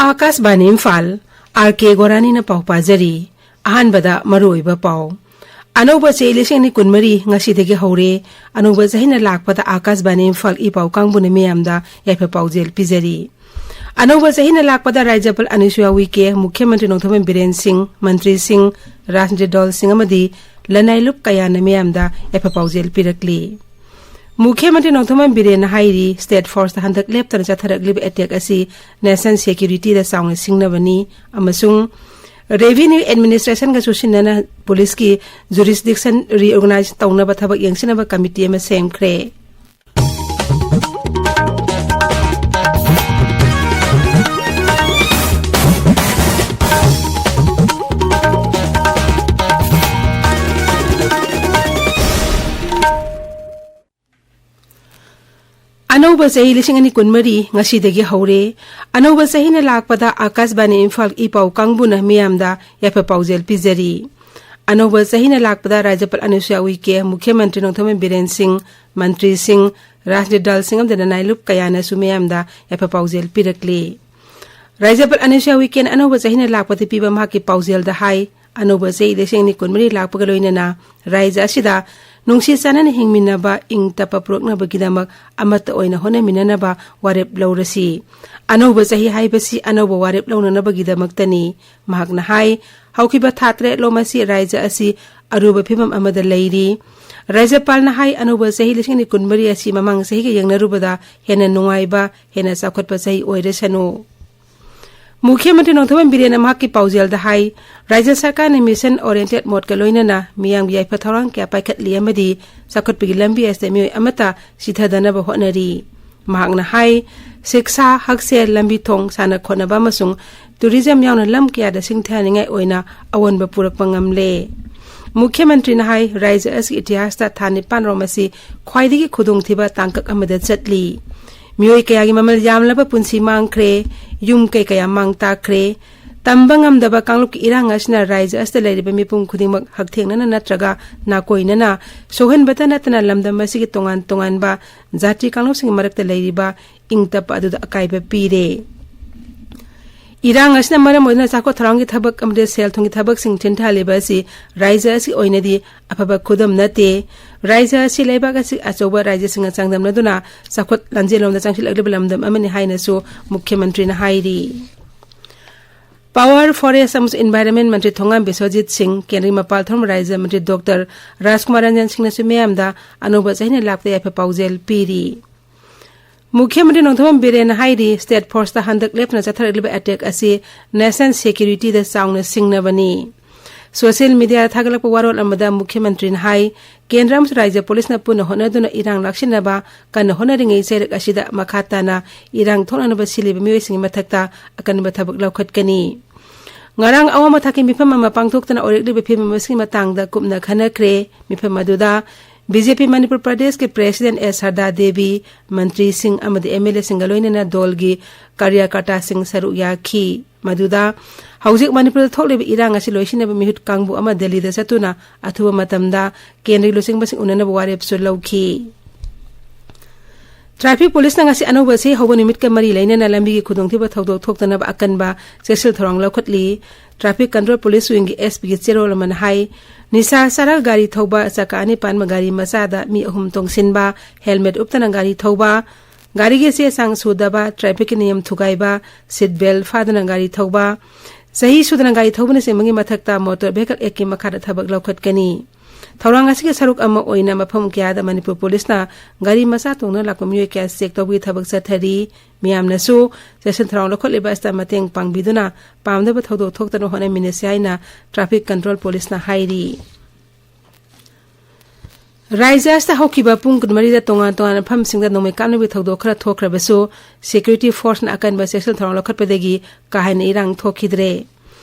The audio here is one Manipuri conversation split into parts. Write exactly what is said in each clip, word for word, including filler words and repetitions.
ꯑꯥꯀꯥꯁꯕꯥꯅꯤ ꯏꯝꯐꯥꯜ, ꯑꯥꯔ ꯀꯦ ꯒꯣꯔꯥꯅꯤꯅ ꯄꯥꯎ ꯄꯥꯖꯔꯤ꯫ ꯑꯍꯥꯟꯕꯗ ꯃꯔꯨꯑꯣꯏꯕ ꯄꯥꯎ꯫ ꯑꯅꯧꯕ ꯆꯍꯤ ꯂꯤꯁꯤꯡ ꯑꯅꯤ ꯀꯨꯟꯃꯔꯤ ꯉꯁꯤꯗꯒꯤ ꯍꯧꯔꯦ꯫ ꯑꯅꯧꯕ ꯆꯍꯤꯅ ꯂꯥꯛꯄꯗ ꯑꯥꯀꯥꯁꯕꯥꯅꯤ ꯏꯝꯐꯥꯜ ꯏ ꯄꯥꯎ ꯀꯥꯡꯕꯨꯅ ꯃꯤꯌꯥꯝꯗ ꯌꯥꯏꯐ ꯄꯥꯎꯖꯦꯜ ꯄꯤꯖꯔꯤ꯫ ꯑꯅꯧꯕ ꯆꯍꯤꯅ ꯂꯥꯛꯄꯗ ꯔꯥꯖ꯭ꯌꯄꯥꯜ ꯑꯅꯨꯁꯨꯌꯥ ꯎꯏꯀꯦ, ꯃꯨꯈ꯭ꯌ ꯃꯟꯇ꯭ꯔꯤ ꯅꯣꯡꯊꯣꯝꯕꯝ ꯕꯤꯔꯦꯟ ꯁꯤꯡ, ꯃꯟꯇ꯭ꯔꯤꯁꯤꯡ, ꯔꯥꯖꯅꯤꯇꯤ ꯗꯜꯁꯤꯡ ꯑꯃꯗꯤ ꯂꯅꯥꯏ ꯂꯨꯞ ꯀꯌꯥꯅ ꯃꯤꯌꯥꯝꯗ ꯌꯥꯏꯐ ꯄꯥꯎꯖꯦꯜ ꯄꯤꯔꯛꯂꯤ꯫ ꯃꯨꯈ꯭ꯌ ꯃꯟꯇ꯭ꯔꯤ ꯅꯣꯡꯊꯣꯝꯕꯝ ꯕꯤꯔꯦꯟꯅ ꯍꯥꯏꯔꯤ, ꯁ꯭ꯇꯦꯠ ꯐꯣꯔꯁꯇ ꯍꯟꯗꯛ ꯂꯦꯞꯇꯅ ꯆꯠꯊꯔꯛꯂꯤꯕ ꯑꯦꯇꯦꯛ ꯑꯁꯤ ꯅꯦꯁꯅꯦꯜ ꯁꯦꯀ꯭ꯌꯨꯔꯤꯇꯤꯗ ꯆꯥꯎꯅ ꯁꯤꯡꯅꯕꯅꯤ ꯑꯃꯁꯨꯡ ꯔꯦꯚꯤꯅ꯭ꯌꯨ ꯑꯦꯗꯃꯤꯅꯤꯁꯇ꯭ꯔꯦꯁꯟꯒ ꯆꯨꯁꯤꯟꯅꯅ ꯄꯨꯂꯤꯁꯀꯤ ꯖꯨꯔꯤꯁꯗꯤꯛꯁꯟ ꯔꯤꯑꯣꯔꯒꯅꯥꯏꯖ ꯇꯧꯅꯕ ꯊꯕꯛ ꯌꯦꯡꯁꯤꯟꯅꯕ ꯀꯃꯤꯇꯤ ꯑꯃ ꯁꯦꯝꯈ꯭ꯔꯦ꯫ ꯑꯅꯧꯕ ꯆꯍꯤ ꯂꯤꯁꯤꯡ ꯑꯅꯤ ꯀꯨꯟꯃꯔꯤ ꯉꯁꯤꯗꯒꯤ ꯍꯧꯔꯦ꯫ ꯑꯅꯧꯕ ꯆꯍꯤꯅ ꯂꯥꯛꯄꯗ ꯑꯥꯀꯥꯁꯕꯥꯅꯤ ꯏꯝꯐꯥꯜ ꯏ ꯄꯥꯎ ꯀꯥꯡꯕꯨꯅ ꯃꯤꯌꯥꯝꯗ ꯌꯥꯏꯐ ꯄꯥꯎꯖꯦꯜ ꯄꯤꯖꯔꯤ꯫ ꯑꯅꯧꯕ ꯆꯍꯤꯅ ꯂꯥꯛꯄꯗ ꯔꯥꯖ꯭ꯌꯄꯥꯜ ꯑꯅꯨꯁꯨꯌꯥ ꯎꯏꯀꯦ, ꯃꯨꯈ꯭ꯌ ꯃꯟꯇ꯭ꯔꯤ ꯅꯣꯡꯊꯣꯝꯕꯝ ꯕꯤꯔꯦꯟ ꯁꯤꯡ, ꯃꯟꯇ꯭ꯔꯤꯁꯤꯡ, ꯔꯥꯖꯅꯤꯇꯤ ꯗꯜꯁꯤꯡ ꯑꯃꯗꯤ ꯂꯅꯥꯏ ꯂꯨꯞ ꯀꯌꯥꯅꯁꯨ ꯃꯤꯌꯥꯝꯗ ꯌꯥꯏꯐ ꯄꯥꯎꯖꯦꯜ ꯄꯤꯔꯛꯂꯤ꯫ ꯔꯥꯖ꯭ꯌꯄꯥꯜ ꯑꯅꯨꯁꯨꯌꯥ ꯎꯏꯀꯦꯅ ꯑꯅꯧꯕ ꯆꯍꯤꯅ ꯂꯥꯛꯄꯗ ꯄꯤꯕ ꯃꯍꯥꯛꯀꯤ ꯄꯥꯎꯖꯦꯜꯗ ꯍꯥꯏ, ꯑꯅꯧꯕ ꯆꯍꯤ ꯂꯤꯁꯤꯡ ꯑꯅꯤ ꯀꯨꯟꯃꯔꯤ ꯂꯥꯛꯄꯒ ꯂꯣꯏꯅꯅ ꯔꯥꯖ꯭ꯌ ꯑꯁꯤꯗ ꯅꯨꯡꯁꯤ ꯆꯥꯟꯅꯅ ꯍꯤꯡꯃꯤꯟꯅꯕ, ꯏꯪ ꯇꯞꯄ ꯄꯨꯔꯛꯅꯕꯒꯤꯗꯃꯛ ꯑꯃꯠꯇ ꯑꯣꯏꯅ ꯍꯣꯠꯅꯃꯤꯟꯅꯅꯕ ꯋꯥꯔꯦꯞ ꯂꯧꯔꯁꯤ꯫ ꯑꯅꯧꯕ ꯆꯍꯤ ꯍꯥꯏꯕꯁꯤ ꯑꯅꯧꯕ ꯋꯥꯔꯦꯞ ꯂꯧꯅꯅꯕꯒꯤꯗꯃꯛꯇꯅꯤ꯫ ꯃꯍꯥꯛꯅ ꯍꯥꯏ, ꯍꯧꯈꯤꯕ ꯊꯥ ꯇꯔꯦꯠꯂꯣꯝ ꯑꯁꯤ ꯔꯥꯖ꯭ꯌ ꯑꯁꯤ ꯑꯔꯨꯕ ꯐꯤꯚꯝ ꯑꯃꯗ ꯂꯩꯔꯤ꯫ ꯔꯥꯖ꯭ꯌꯄꯥꯜꯅ ꯍꯥꯏ, ꯑꯅꯧꯕ ꯆꯍꯤ ꯂꯤꯁꯤꯡ ꯑꯅꯤ ꯀꯨꯟꯃꯔꯤ ꯑꯁꯤ ꯃꯃꯥꯡ ꯆꯍꯤꯒ ꯌꯦꯡꯅꯔꯨꯕꯗ ꯍꯦꯟꯅ ꯅꯨꯡꯉꯥꯏꯕ, ꯍꯦꯟꯅ ꯆꯥꯎꯈꯠꯄ ꯆꯍꯤ ꯑꯣꯏꯔꯁꯅꯨ꯫ ꯃꯨꯈ꯭ꯌ ꯃꯟꯇ꯭ꯔꯤ ꯅꯣꯡꯊꯣꯝꯕꯝ ꯕꯤꯔꯦꯟꯅ ꯃꯍꯥꯛꯀꯤ ꯄꯥꯎꯖꯦꯜꯗ ꯍꯥꯏ, ꯔꯥꯖ꯭ꯌ ꯁꯔꯀꯥꯔꯅ ꯃꯤꯁꯟ ꯑꯣꯔꯤꯌꯦꯟꯇꯦꯗ ꯃꯣꯗꯀ ꯂꯣꯏꯅꯅ ꯃꯤꯌꯥꯝꯒꯤ ꯌꯥꯏꯐ ꯊꯧꯔꯥꯡ ꯀꯌꯥ ꯄꯥꯏꯈꯠꯂꯤ ꯑꯃꯗꯤ ꯆꯥꯎꯈꯠꯄꯒꯤ ꯂꯝꯕꯤ ꯑꯁꯤꯗ ꯃꯤꯑꯣꯏ ꯑꯃꯠꯇ ꯆꯤꯊꯗꯅꯕ ꯍꯣꯠꯅꯔꯤ꯫ ꯃꯍꯥꯛꯅ ꯍꯥꯏ, ꯁꯤꯛꯁꯥ, ꯍꯛꯁꯦꯜ, ꯂꯝꯕꯤ ꯊꯣꯡ, ꯁꯥꯟꯅ ꯈꯣꯠꯅꯕ ꯑꯃꯁꯨꯡ ꯇꯨꯔꯤꯖꯝ ꯌꯥꯎꯅ ꯂꯝ ꯀꯌꯥꯗ ꯁꯤꯡꯊꯅꯤꯡꯉꯥꯏ ꯑꯣꯏꯅ ꯑꯑꯣꯟꯕ ꯄꯨꯔꯛꯄ ꯉꯝꯂꯦ꯫ ꯃꯨꯈ꯭ꯌ ꯃꯟꯇ꯭ꯔꯤꯅ ꯍꯥꯏ, ꯔꯥꯖ꯭ꯌ ꯑꯁꯤꯒꯤ ꯏꯇꯤꯍꯥꯁꯇ ꯊꯥ ꯅꯤꯄꯥꯟ ꯔꯣꯝ ꯑꯁꯤ ꯈ꯭ꯋꯥꯏꯗꯒꯤ ꯈꯨꯗꯣꯡꯊꯤꯕ ꯇꯥꯡꯀꯛ ꯑꯃꯗ ꯆꯠꯂꯤ꯫ ꯃꯤꯑꯣꯏ ꯀꯌꯥꯒꯤ ꯃꯃꯜ ꯌꯥꯝꯂꯕ ꯄꯨꯟꯁꯤ ꯃꯥꯡꯈ꯭ꯔꯦ, ꯌꯨꯝ ꯀꯩ ꯀꯌꯥ ꯃꯥꯡ ꯇꯥꯛꯈ꯭ꯔꯦ꯫ ꯇꯝꯕ ꯉꯝꯗꯕ ꯀꯥꯡꯂꯨꯞꯀꯤ ꯏꯔꯥꯡ ꯑꯁꯤꯅ ꯔꯥꯖ꯭ꯌ ꯑꯁꯤꯗ ꯂꯩꯔꯤꯕ ꯃꯤꯄꯨꯝ ꯈꯨꯗꯤꯡꯃꯛ ꯍꯛꯊꯦꯡꯅꯅ ꯅꯠꯇ꯭ꯔꯒ ꯅꯥꯀꯣꯏꯅꯅ ꯁꯣꯛꯍꯟꯕꯇ ꯅꯠꯇꯅ ꯂꯝꯗꯝ ꯑꯁꯤꯒꯤ ꯇꯣꯉꯥꯟ ꯇꯣꯉꯥꯟꯕ ꯖꯥꯇꯤ ꯀꯥꯡꯂꯨꯞꯁꯤꯡꯒꯤ ꯃꯔꯛꯇ ꯂꯩꯔꯤꯕ ꯏꯪ ꯇꯞꯄ ꯑꯗꯨꯗ ꯑꯀꯥꯏꯕ ꯄꯤꯔꯦ꯫ ꯏꯔꯥꯡ ꯑꯁꯤꯅ ꯃꯔꯝ ꯑꯣꯏꯗꯨꯅ ꯆꯥꯎꯈꯠ ꯊꯧꯔꯥꯡꯒꯤ ꯊꯕꯛ ꯑꯃꯗꯤ ꯁꯦꯜ ꯊꯨꯝꯒꯤ ꯊꯕꯛꯁꯤꯡ ꯊꯤꯟꯊꯍꯜꯂꯤꯕ ꯑꯁꯤ ꯔꯥꯖ꯭ꯌ ꯑꯁꯤꯒꯤ ꯑꯣꯏꯅꯗꯤ ꯑꯐꯕ ꯈꯨꯗꯝ ꯅꯠꯇꯦ꯫ ꯔꯥꯖ꯭ꯌ ꯑꯁꯤ ꯂꯩꯕꯥꯛ ꯑꯁꯤ ꯑꯆꯧꯕ ꯔꯥꯖ꯭ꯌꯁꯤꯡꯒ ꯆꯥꯡꯗꯝꯅꯗꯨꯅ ꯆꯥꯎꯈꯠ ꯂꯥꯟꯖꯦꯜꯂꯣꯝꯗ ꯆꯪꯁꯤꯜꯂꯛꯂꯤꯕ ꯂꯝꯗꯝ ꯑꯃꯅꯤ ꯍꯥꯏꯅꯁꯨ ꯃꯨꯈ꯭ꯌ ꯃꯟꯇ꯭ꯔꯤꯅ ꯍꯥꯏꯔꯤ꯫ Power, Forest ꯑꯃꯁꯨꯡ Environment ꯃꯟꯇ꯭ꯔꯤ ꯊꯣꯉꯥꯝ ꯕꯤꯁ꯭ꯋꯖꯤꯠ ꯁꯤꯡ, ꯀꯦꯟꯗ꯭ꯔꯒꯤ ꯃꯄꯥꯜ ꯊꯣꯡꯕ ꯔꯥꯖ꯭ꯌ ꯃꯟꯇ꯭ꯔꯤ ꯗꯣꯛꯇꯔ ꯔꯥꯖꯀꯨꯃꯥꯔ ꯔꯟꯖꯟ ꯁꯤꯡꯅꯁꯨ ꯃꯤꯌꯥꯝꯗ ꯑꯅꯧꯕ ꯆꯍꯤꯅ ꯂꯥꯛꯄꯗ ꯌꯥꯏꯐ ꯄꯥꯎꯖꯦꯜ ꯄꯤꯔꯤ꯫ ꯃꯨꯈ꯭ꯌ ꯃꯟꯇ꯭ꯔꯤ ꯅꯣꯡꯊꯣꯝꯕꯝ ꯕꯤꯔꯦꯟꯅ ꯍꯥꯏꯔꯤ, state forceꯇ ꯍꯟꯗꯛ ꯂꯦꯞꯇꯅ ꯆꯠꯊꯔꯛꯂꯤꯕ attack ꯑꯁꯤ national securityꯗ ꯆꯥꯎꯅ ꯁꯤꯡꯅꯕꯅꯤ꯫ Social mediaꯗ ꯊꯥꯒꯠꯂꯛꯄ ꯋꯥꯔꯣꯜ ꯑꯃꯗ ꯃꯨꯈ꯭ꯌ ꯃꯟꯇ꯭ꯔꯤꯅ ꯍꯥꯏ, ꯀꯦꯟꯗ꯭ꯔ ꯑꯃꯁꯨꯡ ꯔꯥꯖ꯭ꯌ ꯄꯨꯂꯤꯁꯅ ꯄꯨꯟꯅ ꯍꯣꯠꯅꯗꯨꯅ ꯏꯔꯥꯡ ꯂꯥꯛꯁꯤꯟꯅꯕ ꯀꯟꯅ ꯍꯣꯠꯅꯔꯤꯉꯩ ꯆꯩꯔꯛ ꯑꯁꯤꯗ ꯃꯈꯥ ꯇꯥꯅ ꯏꯔꯥꯡ ꯊꯣꯛꯅꯅꯕ ꯁꯤꯜꯂꯤꯕ ꯃꯤꯑꯣꯏꯁꯤꯡꯒꯤ ꯃꯊꯛꯇ ꯑꯀꯟꯕ ꯊꯕꯛ ꯂꯧꯈꯠꯀꯅꯤ꯫ ꯉꯔꯥꯡ ꯑꯋꯥꯡꯕ ꯊꯥꯛꯀꯤ ꯃꯤꯐꯝ ꯑꯃ ꯄꯥꯡꯊꯣꯛꯇꯨꯅ ꯑꯣꯏꯔꯛꯂꯤꯕ ꯐꯤꯕꯝ ꯑꯁꯤꯒꯤ ꯃꯇꯥꯡꯗ ꯀꯨꯞꯅ ꯈꯟꯅꯈ꯭ꯔꯦ꯫ ꯃꯤꯐꯝ ꯑꯗꯨꯗ BJP ꯃꯅꯤꯄꯨꯔ ꯄ꯭ꯔꯗꯦꯁꯀꯤ president ꯑꯦꯁ ꯁꯔꯗꯥ ꯗꯦꯕꯤ, ꯃꯟꯇ꯭ꯔꯤꯁꯤꯡ ꯑꯃꯗꯤ MLAꯁꯤꯡꯒ ꯂꯣꯏꯅꯅ ꯗꯣꯜꯒꯤ ꯀꯥꯔꯌꯀꯔꯇꯥꯁꯤꯡ ꯁꯔꯨꯛ ꯌꯥꯈꯤ꯫ ꯃꯗꯨꯗ ꯍꯧꯖꯤꯛ ꯃꯅꯤꯄꯨꯔꯗ ꯊꯣꯛꯂꯤꯕ ꯏꯔꯥꯡ ꯑꯁꯤ ꯂꯣꯏꯁꯤꯟꯅꯕ ꯃꯤꯍꯨꯠ ꯀꯥꯡꯕꯨ ꯑꯃ ꯗꯦꯜꯂꯤꯗ ꯆꯠꯇꯨꯅ ꯑꯊꯨꯕ ꯃꯇꯝꯗ ꯀꯦꯟꯗ꯭ꯔꯒꯤ ꯂꯨꯆꯤꯡꯕꯁꯤꯡ ꯎꯅꯅꯕ ꯋꯥꯔꯦꯞꯁꯨ ꯂꯧꯈꯤ꯫ Traffic policeꯅ ꯉꯁꯤ ꯑꯅꯧꯕ ꯆꯍꯤ ꯍꯧꯕ ꯅꯨꯃꯤꯠꯀ ꯃꯔꯤ ꯂꯩꯅꯅ ꯂꯝꯕꯤꯒꯤ ꯈꯨꯗꯣꯡꯊꯤꯕ ꯊꯧꯗꯣꯛ ꯊꯣꯛꯇꯅꯕ ꯑꯀꯟꯕ ꯆꯦꯛꯁꯤꯜ ꯊꯧꯔꯥꯡ ꯂꯧꯈꯠꯂꯤ꯫ Traffic Control Police Wingꯒꯤ SPꯒꯤ ꯆꯦꯔꯣꯜ ꯑꯃꯅ ꯍꯥꯏ, ꯅꯤꯁꯥ ꯆꯥꯔꯒ ꯒꯥꯔꯤ ꯊꯧꯕ, ꯆꯀꯥ ꯑꯅꯤ ꯄꯥꯟꯕ ꯒꯥꯔꯤ ꯃꯆꯥꯗ ꯃꯤ ꯑꯍꯨꯝ ꯇꯣꯡꯁꯤꯟꯕ, helmet ꯎꯞꯇꯅ ꯒꯥꯔꯤ ꯊꯧꯕ, ꯒꯥꯔꯤꯒꯤ ꯆꯦ ꯆꯥꯡ ꯁꯨꯗꯕ, trafficꯀꯤ ꯅꯤꯌꯝ ꯊꯨꯒꯥꯏꯕ, seat belt ꯐꯥꯗꯅ ꯒꯥꯔꯤ ꯊꯧꯕ, ꯆꯍꯤ ꯁꯨꯗꯅ ꯒꯥꯔꯤ ꯊꯧꯕꯅꯆꯤꯡꯕꯒꯤ ꯃꯊꯛꯇ Motor Vehicle Actꯀꯤ ꯃꯈꯥꯗ ꯊꯕꯛ ꯂꯧꯈꯠꯀꯅꯤ꯫ ꯊꯧꯔꯥꯡ ꯑꯁꯤꯒꯤ ꯁꯔꯨꯛ ꯑꯃ ꯑꯣꯏꯅ ꯃꯐꯝ ꯀꯌꯥꯗ ꯃꯅꯤꯄꯨꯔ ꯄꯨꯂꯤꯁꯅ ꯒꯥꯔꯤ ꯃꯆꯥ ꯇꯣꯡꯗꯨꯅ ꯂꯥꯛꯄ ꯃꯤꯑꯣꯏ ꯀꯌꯥ check ꯇꯧꯕꯒꯤ ꯊꯕꯛ ꯆꯠꯊꯔꯤ꯫ ꯃꯤꯌꯥꯝꯅꯁꯨ ꯆꯦꯛꯁꯤꯟ ꯊꯧꯔꯥꯡ ꯂꯧꯈꯠꯂꯤꯕ ꯑꯁꯤꯗ ꯃꯇꯦꯡ ꯄꯥꯡꯕꯤꯗꯨꯅ ꯄꯥꯝꯗꯕ ꯊꯧꯗꯣꯛ ꯊꯣꯛꯇꯅꯕ ꯍꯣꯠꯅꯃꯤꯟꯅꯁꯤ ꯍꯥꯏꯅ Traffic Control Policeꯅ ꯍꯥꯏꯔꯤ꯫ ꯔꯥꯖ꯭ꯌ ꯑꯁꯤꯗ ꯍꯧꯈꯤꯕ ꯄꯨꯡ ꯀꯨꯟꯃꯔꯤꯗ ꯇꯣꯉꯥꯟ ꯇꯣꯉꯥꯟꯕ ꯃꯐꯝꯁꯤꯡꯗ ꯅꯣꯡꯃꯩ ꯀꯥꯞꯅꯕꯒꯤ ꯊꯧꯗꯣꯛ ꯈꯔ ꯊꯣꯛꯈ꯭ꯔꯕꯁꯨ, security forceꯅ ꯑꯀꯟꯕ ꯆꯦꯛꯁꯤꯟ ꯊꯧꯔꯥꯡ ꯂꯧꯈꯠꯄꯗꯒꯤ ꯀꯥ ꯍꯦꯟꯅ ꯏꯔꯥꯡ ꯊꯣꯛꯈꯤꯗ꯭ꯔꯦ꯫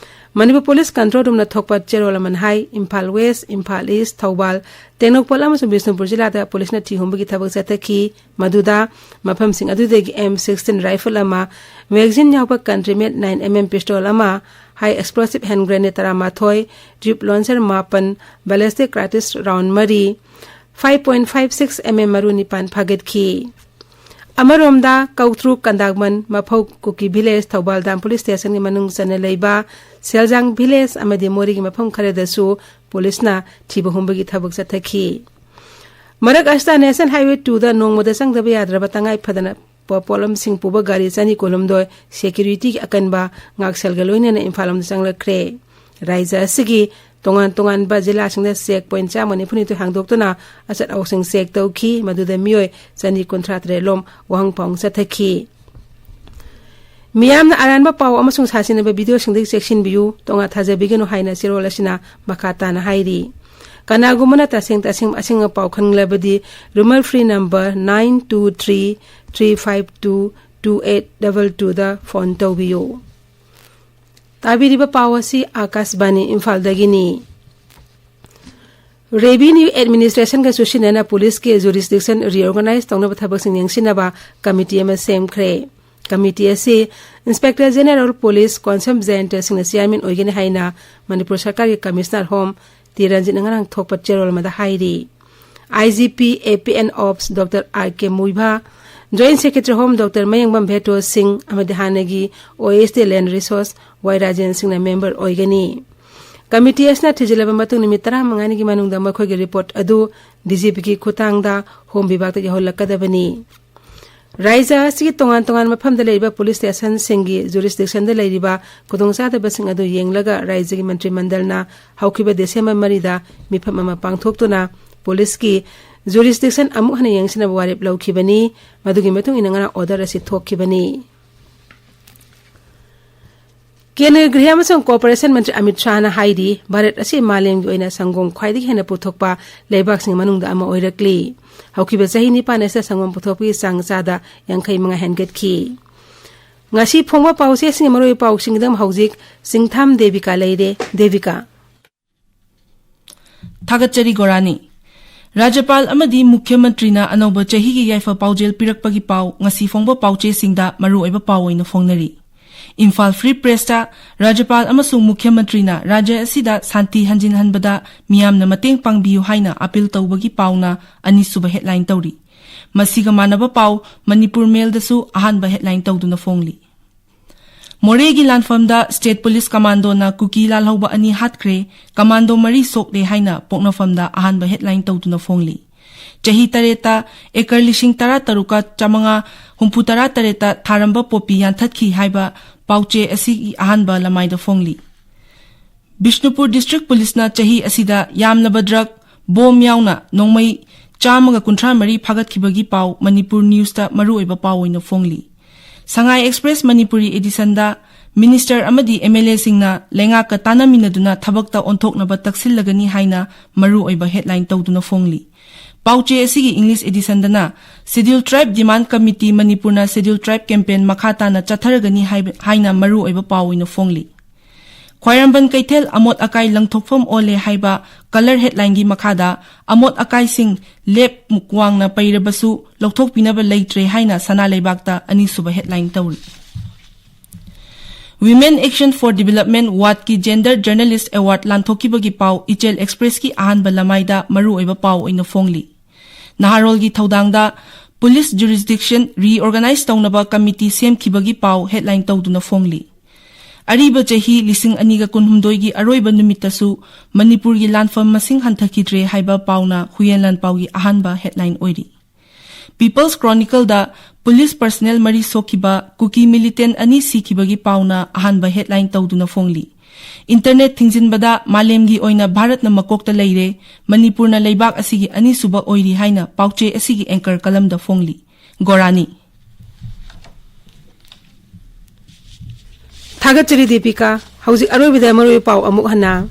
ꯃꯅꯤꯄꯨꯔ Police Control Roomꯅ ꯊꯣꯛꯄ ꯆꯦꯔꯣꯜ ꯑꯃꯅ ꯍꯥꯏ, ꯏꯝꯐꯥꯜ West, ꯏꯝꯐꯥꯜ East, ꯊꯧꯕꯥꯜ, ꯇꯦꯡꯅꯧꯄꯜ ꯑꯃꯁꯨꯡ ꯕꯤꯁꯅꯨꯄꯨꯔ ꯖꯤꯂꯥꯗ ꯄꯨꯂꯤꯁꯅ ꯊꯤ ꯍꯨꯝꯕꯒꯤ ꯊꯕꯛ ꯆꯠꯊꯈꯤ꯫ ꯃꯗꯨꯗ ꯃꯐꯝꯁꯤꯡ ꯑꯗꯨꯗꯒꯤ M sixteen rifle ꯑꯃ, magazine ꯌꯥꯎꯕ country made nine MM pistol ꯑꯃ, high explosive hand grenade ꯇꯔꯥꯃꯥꯊꯣꯏ, tube launcher ꯃꯥꯄꯟ, ballistic cartridge round ꯃꯔꯤ, five point five six MM ꯃꯔꯨ ꯅꯤꯄꯥꯟ ꯐꯥꯒꯠꯈꯤ꯫ ꯑꯃꯔꯣꯝꯗ, ꯀꯧꯇ꯭ꯔꯨꯛ, ꯀꯟꯗꯥꯛꯃꯟ, ꯃꯐꯧ, ꯀꯨꯀꯤ ꯚꯤꯂꯦꯖ, ꯊꯧꯕꯥꯜ ꯗꯥꯝ ꯄꯨꯂꯤꯁ ꯁ꯭ꯇꯦꯁꯟꯒꯤ ꯃꯅꯨꯡ ꯆꯟꯅ ꯂꯩꯕ ꯁꯦꯜꯖꯥꯡ ꯚꯤꯂꯦꯖ ꯑꯃꯗꯤ ꯃꯣꯔꯦꯒꯤ ꯃꯐꯝ ꯈꯔꯗꯁꯨ ꯄꯨꯂꯤꯁꯅ ꯊꯤꯕ ꯍꯨꯝꯕꯒꯤ ꯊꯕꯛ ꯆꯠꯊꯈꯤ꯫ ꯃꯔꯛ ꯑꯁꯤꯗ, ꯅꯦꯁꯅꯦꯜ ꯍꯥꯏꯋꯦ ꯇꯨꯗ ꯅꯣꯡꯃꯗ ꯆꯪꯗꯕ ꯌꯥꯗ꯭ꯔꯕ ꯇꯉꯥꯏ ꯐꯗꯅ ꯄꯣ-, ꯄꯣꯠꯂꯝꯁꯤꯡ ꯄꯨꯕ ꯒꯥꯔꯤ ꯆꯅꯤ ꯀꯨꯟꯍꯨꯝꯗꯣꯏ ꯁꯦꯀ꯭ꯌꯨꯔꯤꯇꯤꯒꯤ ꯑꯀꯟꯕ ꯉꯥꯛꯁꯦꯜꯒ ꯂꯣꯏꯅꯅ ꯏꯝꯐꯥꯜ ꯂꯣꯝꯗ ꯆꯪꯂꯛꯈ꯭ꯔꯦ꯫ ꯔꯥꯏꯖ꯭ꯌ ꯑꯁꯤꯒꯤ ꯇꯣꯉꯥꯟ ꯇꯣꯉꯥꯟꯕ ꯖꯤꯂꯥꯁꯤꯡꯗ ꯆꯦꯛ ꯄꯣꯏꯟꯠ ꯆꯥꯝꯃ ꯅꯤꯐꯨ ꯅꯤꯊꯣꯏ ꯍꯥꯡꯗꯣꯛꯇꯨꯅ ꯑꯆꯠ ꯑꯋꯣꯛꯁꯤꯡ ꯆꯦꯛ ꯇꯧꯈꯤ꯫ ꯃꯗꯨꯗ ꯃꯤꯑꯣꯏ ꯆꯅꯤ ꯀꯨꯟꯊ꯭ꯔꯥ ꯇꯔꯦꯠ ꯂꯣꯝ ꯋꯥꯍꯪ ꯄꯥꯎꯍꯪ ꯆꯠꯊꯈꯤ꯫ ꯃꯤꯌꯥꯝꯅ ꯑꯔꯥꯟꯕ ꯄꯥꯎ ꯑꯃꯁꯨꯡ ꯁꯥꯁꯤꯟꯅꯕ ꯚꯤꯗꯤꯑꯣꯁꯤꯡꯗꯒꯤ ꯆꯦꯛꯁꯤꯟꯕꯤꯌꯨ, ꯇꯣꯉꯥꯟ ꯊꯥꯖꯕꯤꯒꯅꯨ ꯍꯥꯏꯅ ꯆꯦꯔꯣꯜ ꯑꯁꯤꯅ ꯃꯈꯥ ꯇꯥꯅ ꯍꯥꯏꯔꯤ꯫ ꯀꯅꯥꯒꯨꯝꯕꯅ ꯇꯁꯦꯡ ꯇꯁꯦꯡ ꯑꯁꯦꯡꯕ ꯄꯥꯎ ꯈꯪꯂꯕꯗꯤ, rumour free number nine two three three five two two eight double two ꯗ ꯐꯣꯟ ꯇꯧꯕꯤꯌꯨ꯫ ꯇꯥꯕꯤꯔꯤꯕ ꯄꯥꯎ ꯑꯁꯤ ꯑꯥꯀꯥꯁꯕꯥꯅꯤ ꯏꯝꯐꯥꯜꯗꯒꯤꯅꯤ꯫ ꯔꯦꯚꯤꯅ꯭ꯌꯨ ꯑꯦꯗꯃꯤꯅꯤꯁꯇ꯭ꯔꯦꯁꯟꯒ ꯆꯨꯁꯤꯟꯅꯅ ꯄꯨꯂꯤꯁꯀꯤ ꯖꯨꯔꯤꯁꯗꯤꯛꯁꯟ ꯔꯤꯑꯣꯔꯒꯅꯥꯏꯖ ꯇꯧꯅꯕ ꯊꯕꯛꯁꯤꯡ ꯌꯦꯡꯁꯤꯟꯅꯕ ꯀꯃꯤꯇꯤ ꯑꯃ ꯁꯦꯝꯈ꯭ꯔꯦ꯫ ꯀꯃꯤꯇꯤ ꯑꯁꯤ ꯏꯟꯁꯄꯦꯛꯇꯔ ꯖꯦꯅꯦꯔꯦꯜ ꯄꯨꯂꯤꯁ ꯀꯣꯟꯁꯝ ꯖꯌꯟꯇ ꯁꯤꯡꯅ ꯆꯤꯌꯥꯔꯃꯦꯟ ꯑꯣꯏꯒꯅꯤ ꯍꯥꯏꯅ ꯃꯅꯤꯄꯨꯔ ꯁꯔꯀꯥꯔꯒꯤ ꯀꯃꯤꯁꯅꯔ ꯍꯣꯝ ꯇꯤ ꯔꯟꯖꯤꯠꯅ ꯉꯔꯥꯡ ꯊꯣꯛꯄ ꯆꯦꯔꯣꯜ ꯑꯃꯗ ꯍꯥꯏꯔꯤ꯫ I G P A P N ops doctor R K Muivah, joint secretary home doctor Mayengbam Veto Singh ꯑꯃꯗꯤ ꯍꯥꯟꯅꯒꯤ O S T land resources Y Rajen ꯁꯤꯡꯅ ꯃꯦꯝꯕꯔ ꯑꯣꯏꯒꯅꯤ꯫ ꯀꯃꯤꯇꯤ ꯑꯁꯤꯅ ꯊꯤꯖꯤꯜꯂꯕ ꯃꯇꯨꯡ ꯅꯨꯃꯤꯠ ꯇꯔꯥꯃꯉꯥꯅꯤꯒꯤ ꯃꯅꯨꯡꯗ ꯃꯈꯣꯏꯒꯤ ꯔꯤꯄꯣꯔꯠ ꯑꯗꯨ ꯗꯤ ꯖꯤ ꯄꯤꯒꯤ ꯈꯨꯠꯊꯥꯡꯗ ꯍꯣꯝ ꯕꯤꯚꯥꯒꯇ ꯌꯧꯍꯜꯂꯛꯀꯗꯕꯅꯤ꯫ ꯔꯥꯏꯖ꯭ꯌ ꯑꯁꯤꯒꯤ ꯇꯣꯉꯥꯟ ꯇꯣꯉꯥꯟꯕ ꯃꯐꯝꯗ ꯂꯩꯔꯤꯕ ꯄꯨꯂꯤꯁ ꯁ꯭ꯇꯦꯁꯟꯁꯤꯡꯒꯤ ꯖꯨꯔꯤꯁꯗꯤꯛꯁꯟꯗ ꯂꯩꯔꯤꯕ ꯈꯨꯗꯣꯡꯆꯥꯗꯕꯁꯤꯡ ꯑꯗꯨ ꯌꯦꯡꯂꯒ ꯔꯥꯏꯖ꯭ꯌꯒꯤ ꯃꯟꯇ꯭ꯔꯤ ꯃꯟꯗꯜꯅ ꯍꯧꯈꯤꯕ ꯗꯤꯁꯦꯝꯕꯔ ꯃꯔꯤꯗ ꯃꯤꯐꯝ ꯑꯃ ꯄꯥꯡꯊꯣꯛꯇꯨꯅ ꯄꯨꯂꯤꯁꯀꯤ ꯖꯨꯔꯤꯁꯗꯤꯛꯁꯟ ꯑꯃꯨꯛ ꯍꯟꯅ ꯌꯦꯡꯁꯤꯟꯅꯕ ꯋꯥꯔꯦꯞ ꯂꯧꯈꯤꯕꯅꯤ꯫ ꯃꯗꯨꯒꯤ ꯃꯇꯨꯡ ꯏꯟꯅ ꯉꯔꯥꯡ ꯑꯣꯔꯗꯔ ꯑꯁꯤ ꯊꯣꯛꯈꯤꯕꯅꯤ꯫ ꯀꯦꯟꯗ꯭ꯔꯒꯤ ꯒ꯭ꯔꯤꯍ ꯑꯃꯁꯨꯡ ꯀꯣꯑꯣꯄꯔꯦꯁꯟ ꯃꯟꯇ꯭ꯔꯤ ꯑꯃꯤꯠ ꯁꯥꯍꯅ ꯍꯥꯏꯔꯤ, ꯚꯥꯔꯠ ꯑꯁꯤ ꯃꯥꯂꯦꯝꯒꯤ ꯑꯣꯏꯅ ꯁꯪꯒꯣꯝ ꯈ꯭ꯋꯥꯏꯗꯒꯤ ꯍꯦꯟꯅ ꯄꯨꯊꯣꯛꯄ ꯂꯩꯕꯥꯛꯁꯤꯡꯒꯤ ꯃꯅꯨꯡꯗ ꯑꯃ ꯑꯣꯏꯔꯛꯂꯤ꯫ ꯍꯧꯈꯤꯕ ꯆꯍꯤ ꯅꯤꯄꯥꯟ ꯑꯁꯤꯗ ꯁꯪꯒꯣꯝ ꯄꯨꯊꯣꯛꯄꯒꯤ ꯆꯥꯡ ꯆꯥꯗ ꯌꯥꯡꯈꯩ ꯃꯉꯥ ꯍꯦꯟꯒꯠꯈꯤ꯫ ꯉꯁꯤ ꯐꯣꯡꯕ ꯄꯥꯎꯆꯦꯁꯤꯡꯒꯤ ꯃꯔꯨꯑꯣꯏꯕ ꯄꯥꯎꯁꯤꯡꯒꯤꯗꯃꯛ ꯍꯧꯖꯤꯛ ꯆꯤꯡꯊꯥꯝ ꯗꯦꯕꯤꯀꯥ ꯂꯩꯔꯦ꯫ ꯗꯦꯕꯤꯀꯥ꯫ ꯊꯥꯒꯠꯆꯔꯤ ꯒꯣꯔꯥꯅꯤ꯫ ꯔꯥꯖ꯭ꯌꯄꯥꯜ ꯑꯃꯗꯤ ꯃꯨꯈ꯭ꯌ ꯃꯟꯇ꯭ꯔꯤꯅ ꯑꯅꯧꯕ ꯆꯍꯤꯒꯤ ꯌꯥꯏꯐ ꯄꯥꯎꯖꯦꯜ ꯄꯤꯔꯛꯄꯒꯤ ꯄꯥꯎ ꯉꯁꯤ ꯐꯣꯡꯕ ꯄꯥꯎꯆꯦꯁꯤꯡꯗ ꯃꯔꯨꯑꯣꯏꯕ ꯄꯥꯎ ꯑꯣꯏꯅ ꯐꯣꯡꯅꯔꯤ꯫ ꯏꯝꯐꯥꯜ ꯐ꯭ꯔꯤ ꯄ꯭ꯔꯦꯁꯇ ꯔꯥꯖ꯭ꯌꯄꯥꯜ ꯑꯃꯁꯨꯡ ꯃꯨꯈ꯭ꯌ ꯃꯟꯇ꯭ꯔꯤꯅ ꯔꯥꯖ꯭ꯌ ꯑꯁꯤꯗ ꯁꯥꯟꯇꯤ ꯍꯟꯖꯤꯟꯍꯟꯕꯗ ꯃꯤꯌꯥꯝꯅ ꯃꯇꯦꯡ ꯄꯥꯡꯕꯤꯌꯨ ꯍꯥꯏꯅ ꯑꯄꯤꯜ ꯇꯧꯕꯒꯤ ꯄꯥꯎꯅ ꯑꯅꯤꯁꯨꯕ ꯍꯦꯗꯂꯥꯏꯟ ꯇꯧꯔꯤ꯫ ꯃꯁꯤꯒ ꯃꯥꯟꯅꯕ ꯄꯥꯎ ꯃꯅꯤꯄꯨꯔ ꯃꯦꯜꯗꯁꯨ ꯑꯍꯥꯟꯕ ꯍꯦꯗꯂꯥꯏꯟ ꯇꯧꯗꯨꯅ ꯐꯣꯡꯂꯤ꯫ ꯃꯣꯔꯦꯒꯤ ꯂꯥꯟꯐꯝꯗ ꯁ꯭ꯇꯦꯠ ꯄꯨꯂꯤꯁ ꯀꯃꯥꯟꯗꯣꯅ ꯀꯨꯀꯤ ꯂꯥꯜꯍꯧꯕ ꯑꯅꯤ ꯍꯥꯠꯈ꯭ꯔꯦ, ꯀꯃꯥꯟꯗꯣ ꯃꯔꯤ ꯁꯣꯛꯂꯦ ꯍꯥꯏꯅ ꯄꯣꯛꯅꯐꯝꯗ ꯑꯍꯥꯟꯕ ꯍꯦꯗꯂꯥꯏꯟ ꯇꯧꯗꯨꯅ ꯐꯣꯡꯂꯤ꯫ ꯆꯍꯤ ꯇꯔꯦꯠꯇ ꯑꯦꯀꯔ ꯂꯤꯁꯤꯡ ꯇꯔꯥ ꯇꯔꯨꯛꯀ ꯆꯥꯃꯉꯥ ꯍꯨꯝꯐꯨ ꯇꯔꯥ ꯇꯔꯦꯠꯇ ꯊꯥꯔꯝꯕ ꯄꯣꯄꯤ ꯌꯥꯟꯊꯠꯈꯤ ꯍꯥꯏꯕ ꯄꯥꯎꯆꯦ ꯑꯁꯤꯒꯤ ꯑꯍꯥꯟꯕ ꯂꯃꯥꯏꯗ ꯐꯣꯡꯂꯤ꯫ ꯕꯤꯁꯅꯨꯄꯨꯔ ꯗꯤꯁꯇ꯭ꯔꯤꯛ ꯄꯨꯂꯤꯁꯅ ꯆꯍꯤ ꯑꯁꯤꯗ ꯌꯥꯝꯂꯕ ꯗ꯭ꯔꯒ ꯕꯣꯝ ꯌꯥꯎꯅ ꯅꯣꯡꯃꯩ ꯆꯥꯝꯃꯒ ꯀꯨꯟꯊ꯭ꯔꯥ ꯃꯔꯤ ꯐꯥꯒꯠꯈꯤꯕꯒꯤ ꯄꯥꯎ ꯃꯅꯤꯄꯨꯔ ꯅ꯭ꯌꯨꯁꯇ ꯃꯔꯨꯑꯣꯏꯕ ꯄꯥꯎ ꯑꯣꯏꯅ ꯐꯣꯡꯂꯤ꯫ ꯁꯉꯥꯏ ꯑꯦꯛꯁꯄ꯭ꯔꯦꯁ ꯃꯅꯤꯄꯨꯔꯤ ꯑꯦꯗꯤꯁꯟꯗ ꯃꯤꯅꯤꯁꯇꯔ ꯑꯃꯗꯤ ꯑꯦꯝ ꯑꯦꯜ ꯑꯦꯁꯤꯡꯅ ꯂꯩꯉꯥꯛꯀ ꯇꯥꯟꯅꯃꯤꯟꯅꯗꯨꯅ ꯊꯕꯛꯇ ꯑꯣꯟꯊꯣꯛꯅꯕ ꯇꯛꯁꯤꯜꯂꯒꯅꯤ ꯍꯥꯏꯅ ꯃꯔꯨꯑꯣꯏꯕ ꯍꯦꯗꯂꯥꯏꯟ ꯇꯧꯗꯨꯅ ꯐꯣꯡꯂꯤ꯫ ꯄꯥꯎꯆꯦ ꯑꯁꯤꯒꯤ ꯏꯪꯂꯤꯁ ꯑꯦꯗꯤꯁꯟꯗꯅ ꯁꯦꯗ꯭ꯌꯨꯜ ꯇ꯭ꯔꯥꯏꯕ ꯗꯤꯃꯥꯟ ꯀꯃꯤꯇꯤ ꯃꯅꯤꯄꯨꯔꯅ ꯁꯦꯗ꯭ꯌꯨꯜ ꯇ꯭ꯔꯥꯏꯕ ꯀꯦꯝꯄꯦꯟ ꯃꯈꯥ ꯇꯥꯅ ꯆꯠꯊꯔꯒꯅꯤ ꯍꯥꯏꯕ, ꯍꯥꯏꯅ ꯃꯔꯨꯑꯣꯏꯕ ꯄꯥꯎ ꯑꯣꯏꯅ ꯐꯣꯡꯂꯤ꯫ ꯈ꯭ꯋꯥꯏꯔꯝꯕꯟ ꯀꯩꯊꯦꯜ ꯑꯃꯣꯠ ꯑꯀꯥꯏ ꯂꯪꯊꯣꯛꯐꯝ ꯑꯣꯜꯂꯦ ꯍꯥꯏꯕ ꯀꯂꯔ ꯍꯦꯗꯂꯥꯏꯟꯒꯤ ꯃꯈꯥꯗ ꯑꯃꯣꯠ ꯑꯀꯥꯏꯁꯤꯡ ꯂꯦꯞ ꯃꯨꯛ ꯋꯥꯡꯅ ꯄꯩꯔꯕꯁꯨ ꯂꯧꯊꯣꯛꯄꯤꯅꯕ ꯂꯩꯇ꯭ꯔꯦ ꯍꯥꯏꯅ ꯁꯅꯥ ꯂꯩꯕꯥꯛꯇ ꯑꯅꯤꯁꯨꯕ ꯍꯦꯗꯂꯥꯏꯟ ꯇꯧꯔꯤ꯫ Women Action for Development ꯋꯥꯔꯗꯀꯤ Gender Journalist Award ꯂꯥꯟꯊꯣꯛꯈꯤꯕꯒꯤ ꯄꯥꯎ ꯏꯆꯦꯜ ꯑꯦꯛꯁꯄ꯭ꯔꯦꯁꯀꯤ ꯑꯍꯥꯟꯕ ꯂꯃꯥꯏꯗ ꯃꯔꯨꯑꯣꯏꯕ ꯄꯥꯎ ꯑꯣꯏꯅ ꯐꯣꯡꯂꯤ꯫ ꯅꯍꯥꯔꯣꯜꯒꯤ ꯊꯧꯗꯥꯡꯗ ꯄꯨꯂꯤꯁ ꯖꯨꯔꯤꯁꯗꯤꯛꯁꯟ ꯔꯤꯑꯣꯔꯒꯅꯥꯏꯖ ꯇꯧꯅꯕ ꯀꯃꯤꯇꯤ ꯁꯦꯝꯈꯤꯕꯒꯤ ꯄꯥꯎ ꯍꯦꯗꯂꯥꯏꯟ ꯇꯧꯗꯨꯅ ꯐꯣꯡꯂꯤ꯫ ꯑꯔꯤꯕ ꯆꯍꯤ ꯂꯤꯁꯤꯡ ꯑꯅꯤꯒ ꯀꯨꯟꯍꯨꯝꯗꯣꯏꯒꯤ ꯑꯔꯣꯏꯕ ꯅꯨꯃꯤꯠꯇꯁꯨ ꯃꯅꯤꯄꯨꯔꯒꯤ ꯂꯥꯟꯐꯝ ꯃꯁꯤꯡ ꯍꯟꯊꯈꯤꯗ꯭ꯔꯦ ꯍꯥꯏꯕ ꯄꯥꯎꯅ ꯍꯨꯏꯌꯦꯟ ꯂꯥꯟꯄꯥꯎꯒꯤ ꯑꯍꯥꯟꯕ ꯍꯦꯗꯂꯥꯏꯟ ꯑꯣꯏꯔꯤ꯫ ꯄꯤꯄꯜꯁ ꯀ꯭ꯔꯣꯅꯤꯀꯜꯗ ꯄꯨꯂꯤꯁ ꯄꯔꯁꯅꯦꯜ ꯃꯔꯤ ꯁꯣꯛꯈꯤꯕ, ꯀꯨꯀꯤ ꯃꯤꯂꯤꯇꯦꯟ ꯑꯅꯤ ꯁꯤꯈꯤꯕꯒꯤ ꯄꯥꯎꯅ ꯑꯍꯥꯟꯕ ꯍꯦꯗꯂꯥꯏꯟ ꯇꯧꯗꯨꯅ ꯐꯣꯡꯂꯤ꯫ ꯏꯟꯇꯔꯅꯦꯠ ꯊꯤꯡꯖꯤꯟꯕꯗ ꯃꯥꯂꯦꯝꯒꯤ ꯑꯣꯏꯅ ꯚꯥꯔꯠꯅ ꯃꯀꯣꯛꯇ ꯂꯩꯔꯦ, ꯃꯅꯤꯄꯨꯔꯅ ꯂꯩꯕꯥꯛ ꯑꯁꯤꯒꯤ ꯑꯅꯤꯁꯨꯕ ꯑꯣꯏꯔꯤ ꯍꯥꯏꯅ ꯄꯥꯎꯆꯦ ꯑꯁꯤꯒꯤ ꯑꯦꯡꯀꯔ ꯀꯂꯝꯗ ꯐꯣꯡꯂꯤ꯫ ꯒꯣꯔꯥꯅꯤ꯫ ꯊꯥꯒꯠꯆꯔꯤ ꯗꯤꯄꯤꯀꯥ꯫ ꯍꯧꯖꯤꯛ ꯑꯔꯣꯏꯕꯗ ꯃꯔꯨꯑꯣꯏꯕ ꯄꯥꯎ ꯑꯃꯨꯛ ꯍꯟꯅ꯫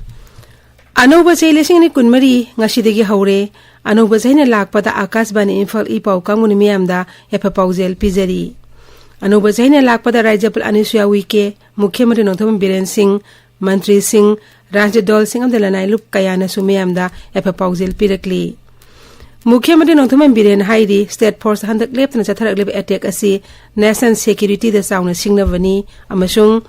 ꯑꯅꯧꯕ ꯆꯍꯤ ꯂꯤꯁꯤꯡ ꯑꯅꯤ ꯀꯨꯟꯃꯔꯤ ꯉꯁꯤꯗꯒꯤ ꯍꯧꯔꯦ꯫ ꯑꯅꯧꯕ ꯆꯍꯤꯅ ꯂꯥꯛꯄꯗ ꯑꯥꯀꯥꯁꯕꯥꯅꯤ ꯏꯝꯐꯥꯜ ꯏ ꯄꯥꯎ ꯀꯥꯡꯕꯨꯅ ꯃꯤꯌꯥꯝꯗ ꯌꯥꯏꯐ ꯄꯥꯎꯖꯦꯜ ꯄꯤꯖꯔꯤ꯫ ꯑꯅꯧꯕ ꯆꯍꯤꯅ ꯂꯥꯛꯄꯗ ꯔꯥꯖ꯭ꯌꯄꯥꯜ ꯑꯅꯨꯁꯨꯌꯥ ꯎꯏꯀꯦ, ꯃꯨꯈ꯭ꯌ ꯃꯟꯇ꯭ꯔꯤ ꯅꯣꯡꯊꯣꯝꯕꯝ ꯕꯤꯔꯦꯟ ꯁꯤꯡ, ꯃꯟꯇ꯭ꯔꯤꯁꯤꯡ, ꯔꯥꯖ꯭ꯌ ꯗꯜꯁꯤꯡ ꯑꯃꯗꯤ ꯂꯅꯥꯏ ꯂꯨꯞ ꯀꯌꯥꯅꯁꯨ ꯃꯤꯌꯥꯝꯗ ꯌꯥꯏꯐ ꯄꯥꯎꯖꯦꯜ ꯄꯤꯔꯛꯂꯤ꯫ ꯃꯨꯈ꯭ꯌ ꯃꯟꯇ꯭ꯔꯤ ꯅꯣꯡꯊꯣꯝꯕꯝ ꯕꯤꯔꯦꯟ ꯍꯥꯏꯔꯤ, ꯁ꯭ꯇꯦꯠ ꯐꯣꯔꯁ ꯍꯟꯗꯛ ꯂꯦꯞꯇꯅ ꯆꯠꯊꯔꯛꯂꯤꯕ ꯑꯦꯇꯦꯛ ꯑꯁꯤ ꯅꯦꯁꯅꯦꯜ ꯁꯦꯀ꯭ꯌꯨꯔꯤꯇꯤꯗ ꯆꯥꯎꯅ ꯁꯤꯡꯅꯕꯅꯤ ꯑꯃꯁꯨꯡ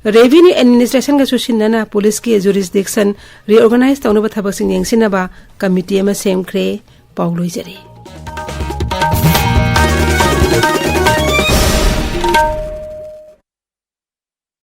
ꯔꯦꯚꯤꯅ꯭ꯌꯨ ꯑꯦꯗꯃꯤꯅꯤꯁꯇ꯭ꯔꯦꯁꯟꯒ ꯆꯨꯁꯤꯟꯅꯅ ꯄꯨꯂꯤꯁꯀꯤ ꯖꯨꯔꯤꯁꯗꯤꯛꯁꯟ ꯔꯤꯑꯣꯔꯒꯅꯥꯏꯖ ꯇꯧꯅꯕ ꯊꯕꯛꯁꯤꯡ ꯌꯦꯡꯁꯤꯟꯅꯕ ꯀꯃꯤꯇꯤ ꯑꯃ ꯁꯦꯝꯈ꯭ꯔꯦ꯫ ꯄꯥꯎ ꯂꯣꯏꯖꯔꯦ꯫